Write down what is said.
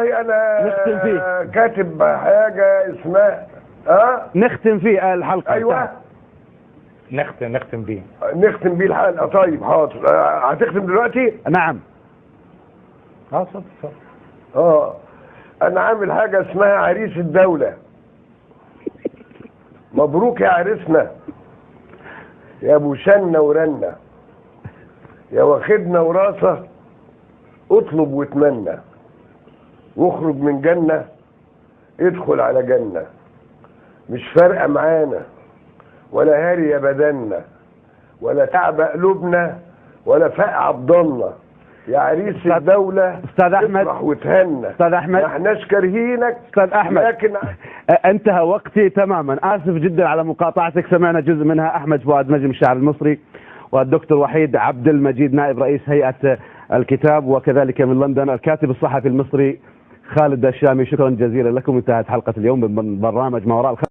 انا نختم فيه. كاتب حاجة اسمها نختم فيه الحلقة. ايوه نختم بيه، نختم بيه الحلقة. طيب حاضر. هتختم دلوقتي؟ نعم. اتفضل. انا عامل حاجة اسمها عريس الدولة. مبروك يا عريسنا، يا ابو شنه ورنه، يا واخدنا وراثه، اطلب واتمنى، واخرج من جنة ادخل على جنة، مش فارقه معانا ولا هاري يا بدنا، ولا تعب قلوبنا ولا فقع بضلنا. يا عريس الدولة أستاذ أحمد، افرح وتهنى. أستاذ أحمد، ما احناش كارهينك أستاذ أحمد، لكن انتهى وقتي تماما. آسف جدا على مقاطعتك. سمعنا جزء منها أحمد فؤاد نجم الشاعر المصري، والدكتور وحيد عبد المجيد نائب رئيس هيئة الكتاب، وكذلك من لندن الكاتب الصحفي المصري خالد الشامي. شكرا جزيلا لكم. انتهت حلقة اليوم من برنامج ما وراء الخبر.